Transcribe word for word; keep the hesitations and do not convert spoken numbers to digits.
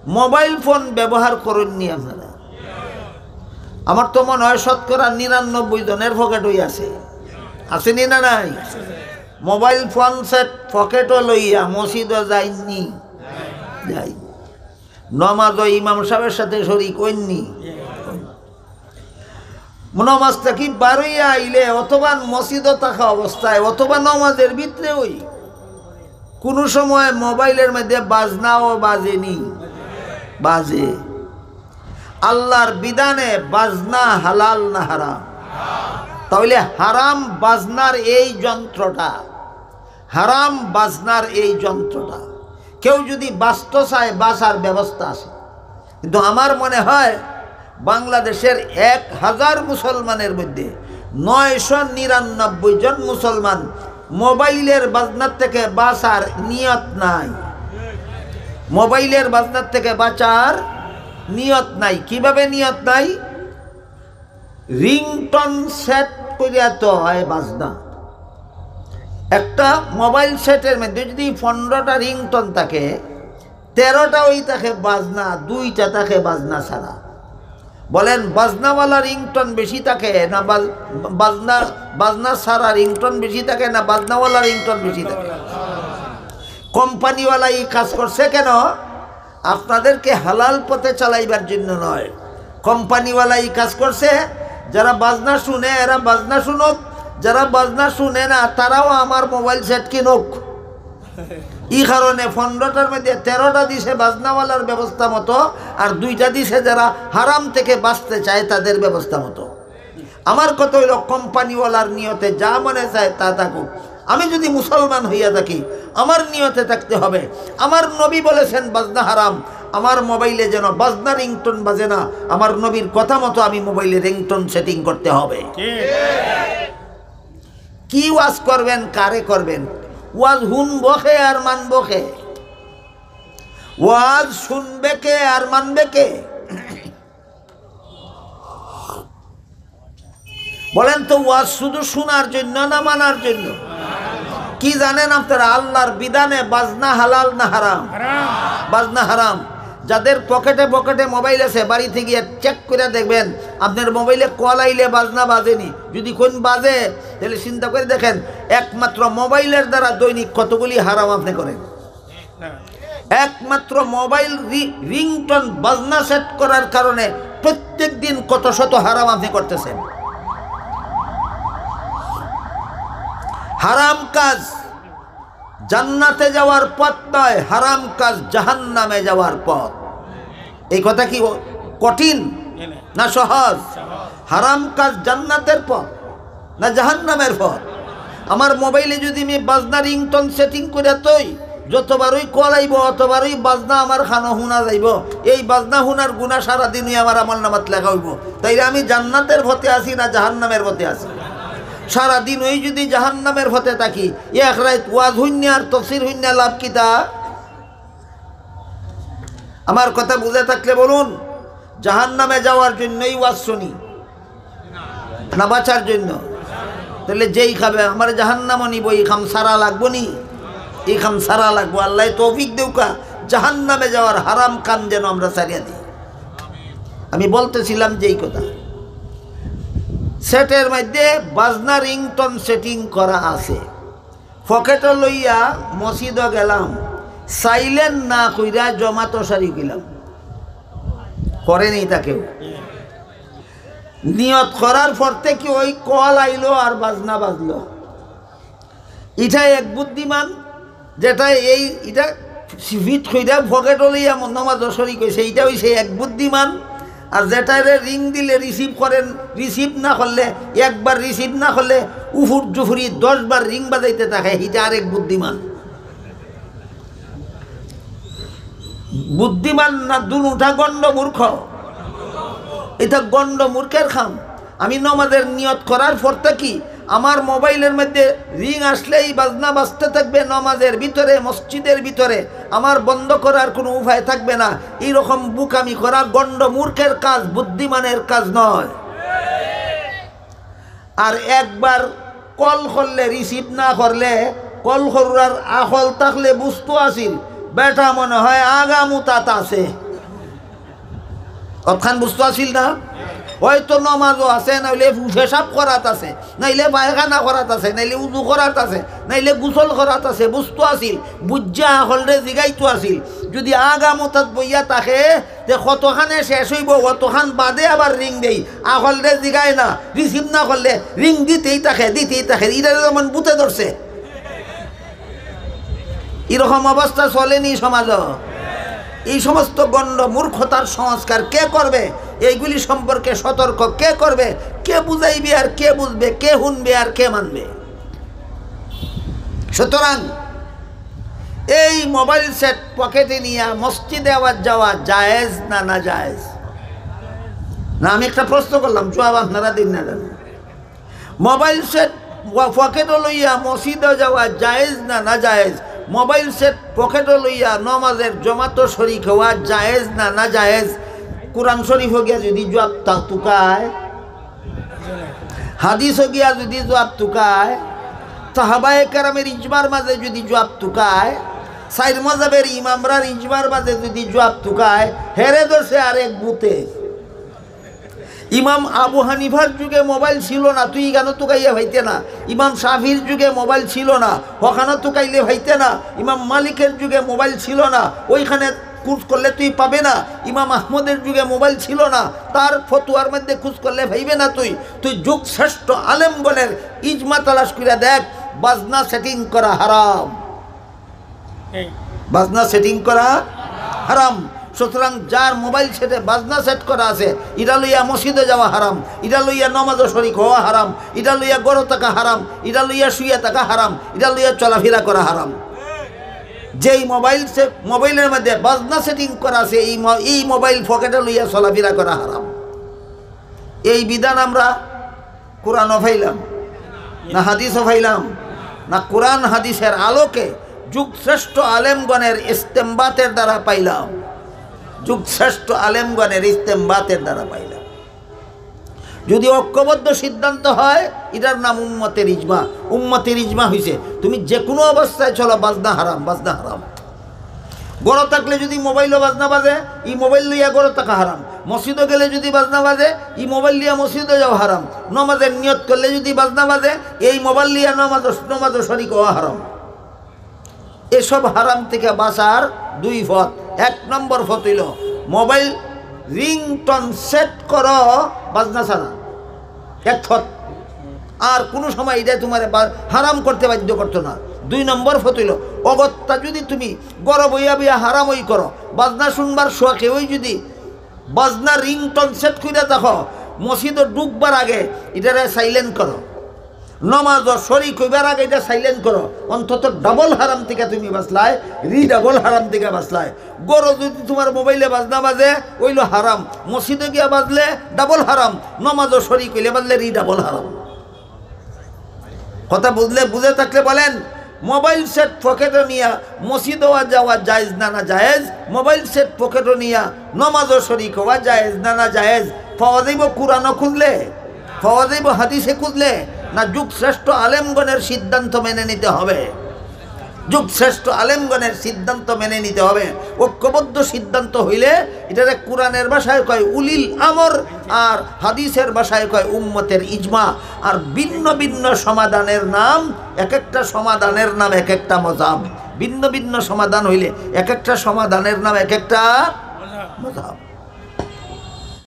Mobile phone ব্যবহার করইন নি আপনারা? আমার তো মনে হয় শতকরা নিরানব্বই জনের পকেটই আছে। আছে নি না নাই? মোবাইল ফোন সেট পকেটো লইয়া মসজিদো যাইন নি? যাইন। নমাজো ইমাম সাহেবের সাথে শরিক অইন নি? নমাজ থাকি বারইয়া আইলে অথবা মসজিদো থাকা অবস্থায় অথবা নমাজের ভিতরে ওই কুনু সময় মোবাইলের মধ্যে বাজনাও বাজে নি? বাজে। আল্লাহর বিধানে বাজনা হালাল না হারাম? তাহলে হারাম বাজনার এই যন্ত্রটা, হারাম বাজনার এই যন্ত্রটা। কেউ যদি বাঁচতে চায়, বাঁচার ব্যবস্থা আছে। কিন্তু আমার মনে হয় বাংলাদেশের এক হাজার মুসলমানের মধ্যে নয়শো নিরানব্বই জন মুসলমান মোবাইলের বাজনার থেকে বাঁচার নিয়ত নাই। মোবাইলের বাজনার থেকে বাঁচার নিয়ত নাই। কিভাবে নিয়ত নাই? রিংটোন সেট করিয়া তো হয় বাজনা। একটা মোবাইল সেটের মধ্যে যদি পনেরোটা রিংটোন থাকে, তেরোটা ওই থাকে বাজনা, দুইটা থাকে বাজনা ছাড়া। বলেন, বাজনাওয়ালা রিংটোন বেশি থাকে না বাজ-, বাজনা, বাজনা ছাড়া রিংটোন বেশি থাকে না বাজনাওয়ালা রিংটোন বেশি থাকে? কোম্পানিওয়ালা এই কাজ করছে কেন? আপনাদেরকে হালাল পথে চালাইবার জন্য নয়। কোম্পানিওয়ালা এই কাজ করছে, যারা বাজনা শুনে এরা বাজনা শুনুক, যারা বাজনা শুনে না তারাও আমার মোবাইল সেট কিনুক। এই কারণে পনেরোটার মধ্যে তেরোটা দিছে বাজনাওয়ালার ব্যবস্থা মতো, আর দুইটা দিছে যারা হারাম থেকে বাঁচতে চায় তাদের ব্যবস্থা মতো। আমার কথা হইল, কোম্পানিওয়ালার নিয়তে যা মনে চায় তা থাকুক। আমি যদি মুসলমান হইয়া থাকি, আমার নিয়তে থাকতে হবে, আমার নবী বলেছেন বাজনা হারাম, আমার মোবাইলে যেন বাজনা রিংটোন বাজে না। আমার নবীর কথা মতো আমি মোবাইলে রিংটোন সেটিং করতে হবে। কি ওয়াজ করবেন, কারে করবেন? ওয়াজ হুনবো কে আর মানবো কে? ওয়াজ শুনবে কে আর মানবে কে? বলেন তো, ওয়াজ শুধু শোনার জন্য না মানার জন্য? কি জানেন আপনারা, আল্লাহর বিধানে বাজনা হালাল না হারাম? বাজনা হারাম। যাদের পকেটে পকেটে মোবাইল আছে, বাড়িতে গিয়ে চেক করে দেখবেন, আপনার মোবাইলে কল আইলে বাজনা বাজেনি। যদি কোন বাজে, তাহলে চিন্তা করে দেখেন, একমাত্র মোবাইলের দ্বারা দৈনিক কতগুলি হারাম আপনি করেন। একমাত্র মোবাইল রি-, রিংটোন বাজনা সেট করার কারণে প্রত্যেক দিন কত শত হারাম আপনি করতেছেন। হারাম কাজ জান্নাতে যাওয়ার পথ নয়, হারাম কাজ জাহান্নামে যাওয়ার পথ। এই কথা কি ও-, কঠিন না সহজ? হারাম কাজ জান্নাতের পথ না জাহান্নামের পথ? আমার মোবাইলে যদি আমি বাজনা রিংটোন সেটিং করে থই, যতবারই কল আইব, অতবারই বাজনা আমার কানো হুনা যাইব। এই বাজনা হুনার গুনা সারাদিনই আমার আমল নামাত লেখা হইব। তাইলে আমি জান্নাতের পথে আছি না জাহান্নামের পথে আছি? সারাদিন ওই যদি জাহান্নামের পথে থাকি, এক রাইত ওয়াজ হুনিয়া আর তফসির হুনিয়া লাভ কিতা? আমার কথা বুঝে থাকলে বলুন, জাহান্নামে যাওয়ার জন্যই ওয়াজ শুনি না বাঁচার জন্য? তাহলে যেই খাবে আমার জাহান্নামও নিব, এই খাম সারা লাগবো নি? এই খাম সারা লাগবো। আল্লাহ তৌফিক দেউকা, জাহান্নামে যাওয়ার হারাম কাম যেন আমরা ছাড়িয়া দিই। আমি বলতেছিলাম যেই কথা, সেটের মধ্যে বাজনা রিংটোন সেটিং করা আছে। পকেটো লইয়া মসজিদো গেলাম, সাইলেন্ট না কইরা জমাতো সারি গেলাম। করে নেই তা কেউ। নিয়ত করার পর থেকে ওই কল আইলো আর বাজনা বাজলো। ইটা এক বুদ্ধিমান, যেটা এই, ইটা ফিট কইরা পকেটো লইয়া ম-, নমাজো শরিক অইছে, ইটা অইছে এক বুদ্ধিমান। আর যেটারে রিং দিলে রিসিভ করেন, রিসিভ না করলে, একবার রিসিভ না করলে উফুর জুফুরি দশ বার রিং বাজাইতে থাকে, ইটা আরেক বুদ্ধিমান। বুদ্ধিমান না দুনুটা গণ্ড মূর্খ? এটা গণ্ড মূর্খের কাম। আমি নমাজের নিয়ত করার পর থাকি আমার মোবাইলের মধ্যে রিং আসলেই বাজনা বাজতে থাকবে, নমাজের ভিতরে, মসজিদের ভিতরে, আমার বন্ধ করার কোনো উপায় থাকবে না। এইরকম বুকামি করা গণ্ড মূর্খের কাজ, বুদ্ধিমানের কাজ নয়। আর একবার কল করলে রিসিভ না করলে, কল করুরার আখল থাকলে বুঝতো আছিল, বেটা মনে হয় আগামুতাত আছে। অতখান বুঝতো আছিল না? হয়তো নমাজও আছে, নাইলে পেশাব করাত আছে, নাইলে পায়খানা করাত আছে, নাইলে উজু করাত আছে, নাইলে গোসল করাত আছে, বুঝতো আছিল। বুঝিয়া আখলরে জিগাইতো আছিল। যদি আগামতাত বইয়া থাকে, তে কতখানে শেষ অইবো, অতখান বাদে আবার রিং দেই। আখলরে জিগায় না, রিসিভ না করলে রিং দিতেই থাকে, দিতেই থাকে। ইটারে যেমন ভূতে ধরছে। এরকম অবস্থা চলেনি সমাজ। এই সমস্ত গণ্ড মূর্খতার সংস্কার কে করবে? এইগুলি সম্পর্কে সতর্ক কে করবে? কে বুঝাইবে আর কে বুঝবে? কে হুনবে আর কে মানবে? সুতরাং এই মোবাইল সেট পকেটে নিয়া মসজিদে আওয়াজ যাওয়া জায়েজ না নাজায়েজ? না, আমি একটা প্রশ্ন করলাম, জবাব আপনারা দিন না জানি। মোবাইল সেট পকেটো লইয়া মসজিদে যাওয়া জায়েজ না নাজায়েজ? মোবাইল সেট পকেটো লইয়া নমাজের জমাতো শরিক হওয়া জায়েজ না নাজায়েজ? কোরআন শরীফ গিয়া যদি জবাব তা-, তুকায়, হাদিস গিয়া যদি জবাব তুকায়, সাহাবায়ে কেরামের ইজমার মাঝে যদি জবাব তুকায়, চাইর মজাবের ইমামরার ইজমার মাঝে যদি জবাব তুকায়, হেরে ধরছে আরেক ভূতে। ইমাম আবু হানিফার যুগে মোবাইল ছিল না, তুই ইখানো তুকাইয়া পাইতে না। ইমাম শাফির যুগে মোবাইল ছিল না, হখানো তুকাইলে পাইতে না। ইমাম মালিকের যুগে মোবাইল ছিল না, ওইখানে খোঁজ করলে তুই পাবে না। ইমাম আহমদের যুগে মোবাইল ছিল না, তার ফতুয়ার মধ্যে খোঁজ করলে পাইবে না তুই। তুই যুগ শ্রেষ্ঠ আলেমগণের ইজমা তালাশ করিয়া দেখ, বাজনা সেটিং করা হারাম। বাজনা সেটিং করা হারাম। সুতরাং যার মোবাইল সেটে বাজনা সেট করা আছে, ইটা লইয়া মসজিদে যাওয়া হারাম, ইটা লইয়া নমাজও শরিক হওয়া হারাম, ইটা লইয়া ঘরো থাকা হারাম, ইটা লইয়া শুইয়া থাকা হারাম, ইটা লইয়া চলাফেরা করা হারাম। যেই মোবাইল সে-, মোবাইলের মধ্যে বাজনা সেটিং করা আছে, এই ম-, এই মোবাইল পকেটে লইয়া চলাফেরা করা হারাম। এই বিধান আমরা কোরআনও পাইলাম না, হাদিসও পাইলাম না? কোরআন হাদিসের আলোকে যুগ শ্রেষ্ঠ আলেমগণের ইস্তেমবাতের দ্বারা পাইলাম, যুগ শ্রেষ্ঠ আলেমগণের ইস্তেমবাতের দ্বারা পাইলাম। যদি ঐক্যবদ্ধ সিদ্ধান্ত হয়, এটার নাম উম্মতের ইজমা। উম্মতের ইজমা হইছে তুমি যে কোনো অবস্থায় চলো, বাজনা হারাম, বাজনা হারাম। ঘরো থাকলে যদি মোবাইলও বাজনা বাজে, এই মোবাইল লইয়া ঘরো থাকা হারাম। মসজিদও গেলে যদি বাজনা বাজে, এই মোবাইল লইয়া মসজিদও যাওয়া হারাম। নমাজের নিয়ত করলে যদি বাজনা বাজে, এই মোবাইল লইয়া নমাজ, নমাজও শরিক হওয়া হারাম। এসব হারাম থেকে বাঁচার দুই পথ। এক নম্বর পথ হইল মোবাইল রিংটোন সেট করো বাজনা ছাড়া, এক পথ। আর কোনো সময় এটা তোমার হারাম করতে বাধ্য করতো না। দুই নম্বর পথ হইল, অগত্যা যদি তুমি ঘরো বইয়া বইয়া হারাম ওই করো, বাজনা শুনবার শখে ওই যদি বাজনা রিংটোন সেট করে দেখো, মসজিদে ঢুকবার আগে এটারে সাইলেন্ট করো, নমাজও শরিক হইবার আগে এটা সাইলেন্ট করো, অন্তত ডাবল হারাম থেকে তুমি বাঁচলায়, রি ডাবল হারাম থেকে বাঁচলায়। ঘরো যদি তোমার মোবাইলে বাজনা বাজে, ওইলো হারাম, মসজিদে গিয়া বাজলে ডাবল হারাম, নমাজও শরিক হইলে বাজলে রি ডাবল হারাম। কথা বুঝলে, বুঝে থাকলে বলেন, মোবাইল সেট পকেটে নিয়া মসজিদও যাওয়া জায়েজ না নাজায়েজ? মোবাইল সেট পকেটে নিয়া নমাজও শরিক হওয়া জায়েজ না নাজায়েজ? পাওয়া যাইব কোরআনও খুঁজলে, পাওয়া যাইব হাদিসে খুঁজলে? না, যুগ শ্রেষ্ঠ আলেমগণের সিদ্ধান্ত মেনে নিতে হবে। যুগ শ্রেষ্ঠ আলেমগণের সিদ্ধান্ত মেনে নিতে হবে। ঐক্যবদ্ধ সিদ্ধান্ত হইলে এটারে কোরআনের ভাষায় কয় উলিল আমর, আর হাদিসের ভাষায় কয় উম্মতের ইজমা। আর ভিন্ন ভিন্ন সমাধানের নাম, এক একটা সমাধানের নাম এক একটা মজাব। ভিন্ন ভিন্ন সমাধান হইলে এক একটা সমাধানের নাম এক একটা মজাব।